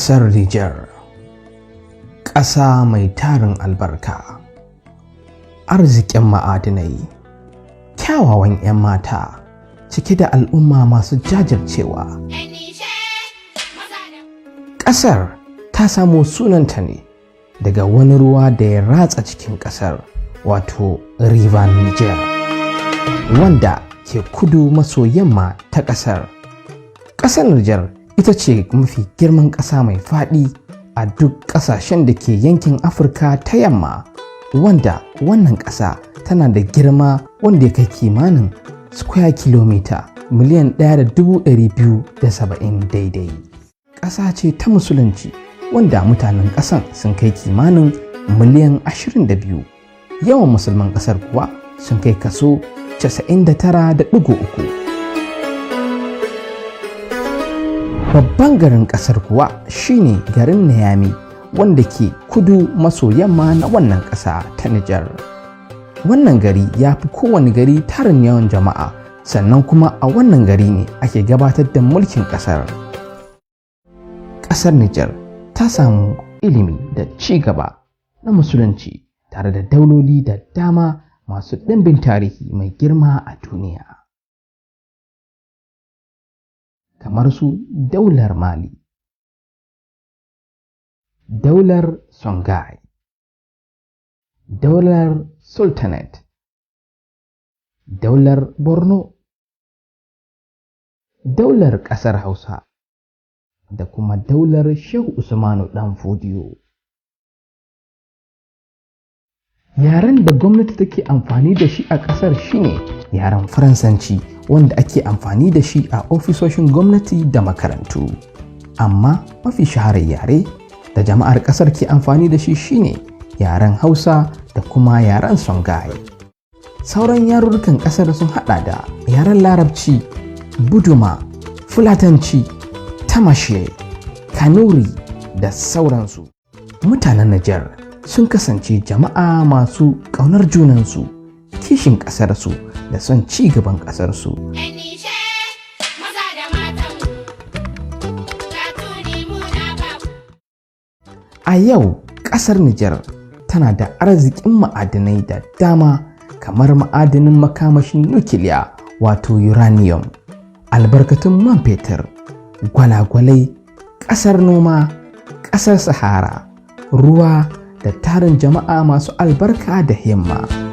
Ƙasar Nijar, ƙasa mai tarin albarka, arzikin ma'adinai, kyawawan 'yan mata, cike da al'umma masu jajircewa. Ƙasar ta samo sunanta ne daga wani ruwa da ya ratsa cikin ƙasar, wato River Niger, wanda ke kudu maso yamma ta ƙasar. Ƙasar Nijar ita ce mafi girman ƙasa mai faɗi a duk ƙasashen da ke yankin Afirka ta Yamma, wanda wannan ƙasa tana da girma wanda ya kai kimanin square kilometer 1,270,000 daidai. Ƙasa ce ta Musulunci wanda mutanen ƙasan sun kai kimanin miliyan 22. Yawan Musulman ƙasar kuwa sun kai kaso 99.3. Babban garin ƙasar kuwa shine garin Niamey, wanda ke kudu maso yamma na wannan ƙasa ta Nijar. Wannan gari ya fi kowane gari tarin yawan jama'a, sannan kuma a wannan gari ne ake gabatar da mulkin ƙasar. Ƙasar Nijar ta samu ilimi da ci gaba na Musulunci tare da dauloli da dama masu ɗimbin tarihi mai girma a duniya, kamar su daular Mali, daular Songhai, daular Sultanate, daular Borno, daular ƙasar Hausa da kuma daular Shehu Usmanu Ɗan Fodiyo. Yaren da gwamnati take amfani da shi a ƙasar shine yaren Faransanci, wanda ake amfani da shi a ofisoshin gwamnati da makarantu. Amma mafi shaharar yare da jama'ar ƙasar ke amfani da shi shine yaren Hausa da kuma yaren Songhai. Sauran yarurrukan ƙasar sun hada da yaren Larabci, Buduma, Fulatanci, Tamashe, Kanuri da sauransu. Mutanen Nijar sun kasance jama'a masu ƙaunar junansu, kishin ƙasarsu da son ci gaban ƙasarsu. Maza da matanmu, ga tuni muna ba A yau ƙasar Nijar tana da arzikin ma'adinai da dama, kamar ma'adinin makamashin nukiliya, wato uranium, albarkatun man fetur, gwalagwalai, ƙasar noma, ƙasar Sahara, ruwa da tarin jama'a masu albarka da himma.